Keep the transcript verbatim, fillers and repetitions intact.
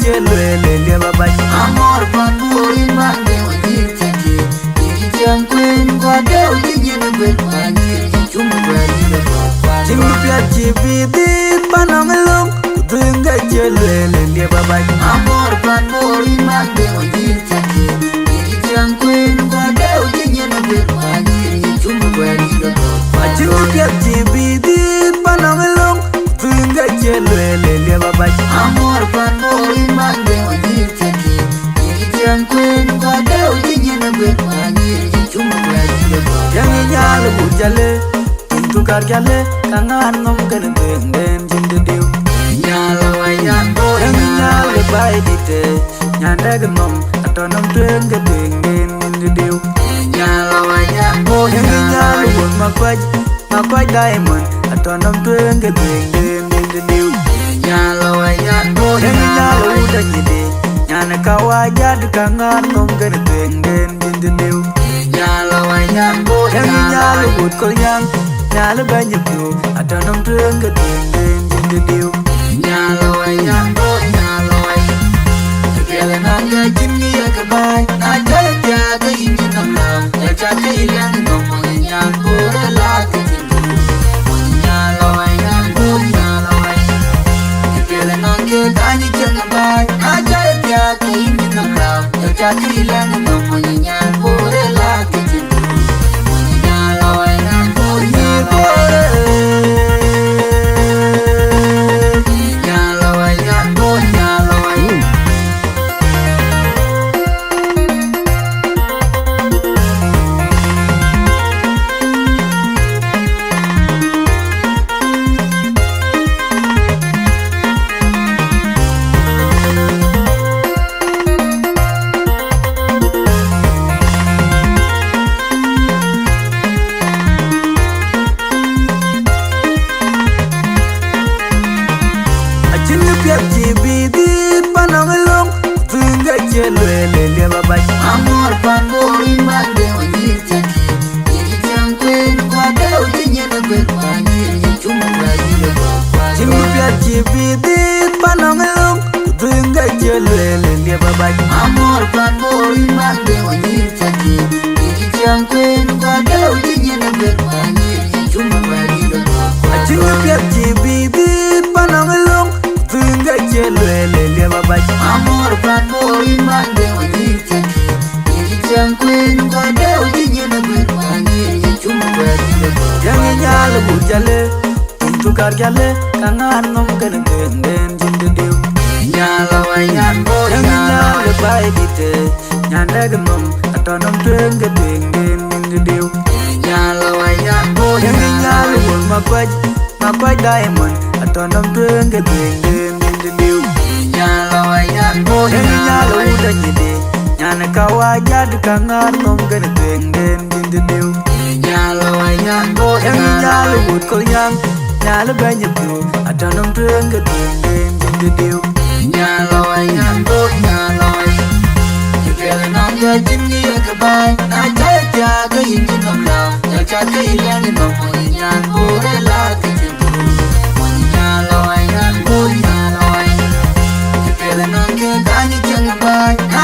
Ye lueel ë liep abac. Amor pan bor in man de wajir teki. Yïn cam kuen kwa de wajir yen bel wajir. Yïn cum kwa yïn bel kwa. Cïn piath cï bï dhil pan nɔŋ lɔŋ. Ku dhuëëŋ ke cï lueel ë liep abac. Amor pan bor in man de wajir teki. Yïn cam kuen kwa de wajir yen bel wajir. Yïn cum kwa yïn bel kwa. Acïn piath cï bï dhil pan nɔŋ lɔŋ. Tuiŋ ke cï lueel ë liep abac. Amor pan bor in man de wajir teki. Yïn cam kuen kwa de wajir yen bel wajir. Yïn cum kwa yïn bel kwa. Yɛn ë nyal wut jale, tuŋ thukar jale, ka ŋaar nɔm kën tueŋden cïn dï diu. Nyal wa yan bor. Yɛn ë nyal ë baai dït, nyan dɛk nɔm, atɔ̈ nɔm tueŋ ke tueŋden cïn dï diu. Nyal wa yan bor. Yɛn ë nyal wut makuac, makuac diamond, atɔ̈ nɔm tueŋ ke tueŋden cïn dï diu. Nyal wa yan bor. Yɛn ë nyal wut anyidi, nyan ë ka wa jat, ka ŋaar nɔm kën tueŋden cïn dï diu. Nyal wa yan bor. Yɛn ë nyal wut kol nyan, nyal bɛ̈ny piu, atɔ̈ nɔm tueŋ ke tueŋden cïn dï diu. Nyal wa yan bor, nyal wa yan. Kë piɛth nɔŋ ke cïn kë ye kë baai, na jɔl piath ke yïn cïn nɔm lääu, ya cath ke yï lɛ̈ŋ nɔm, mony nyan bor ë lath ke cïn dï diu. Mony nyal wa yan bor, nyal wa yan. Kë piɛth nɔŋ ke kany cïn kë baai, na jɔl piath ke yïn cïn nɔm lääu. Acïn kë piɛth cï bï dhil pan nɔŋ lɔŋ, tuiŋ ke cï lueel ë liep abac. Amor pan bor in man de wajir teki. Yïn cam kuen kwa de wajir yen bel wajir. Yïn cum kwa yïn bel kwa. Cïn kë piɛth cï bï dhil pan nɔŋ lɔŋ, ku dhuëëŋ ke cï lueel ë liep abac. Amor pan bor in man de wajir teki. Yïn cam kuen kwa de wajir yen bel wajir. Yïn cum kwa yïn bel kwa. Acïn kë piɛth cï bï dhil pan nɔŋ lɔŋ, ku dhuëëŋ ke cï lueel ë liep abac. Amor pan bor in man de wajir teki. Yïn cam kuen kwa de wajir yen bel wajir. Yïn cum kwa yïn bel kwa. Yɛn ë nyal wut jale, tuŋ thukar jale, ka ŋaar nɔm kën tueŋden cïn dï diu. Nyal wa yan bor. Yɛn ë nyal ë baai dït, nyan dɛk nɔm, atɔ̈ nɔm tueŋ ke tueŋden cïn dï diu. Nyal wa yan bor. Yɛn ë nyal wut makuac, makuac diamond, atɔ̈ nɔm tueŋ ke tueŋden cïn dï diu. Nyal wa yan bor. Yɛn ë nyal wut anyidi, nyan ë ka wa jat, ka ŋaar nɔm kën tueŋden cïn dï diu. Nyal wa yan bor. Yɛn ë nyal wut kol nyan, nyal bɛ̈ny piu, atɔ̈ nɔm tueŋ ke tueŋden cïn dï diu. Nyal wa yan bor, nyal wa yan. Kë piɛth nɔŋ ke cïn kë ye kë baai, na jɔl piath ke yïn cïn nɔm lääu, ya cath ke yï lɛ̈ŋ nɔm, mony nyan bor ë lath ke cïn dï diu. Mony nyal wa yan bor, nyal wa yan. Kë piɛth nɔŋ ke kany cïn kë baai, na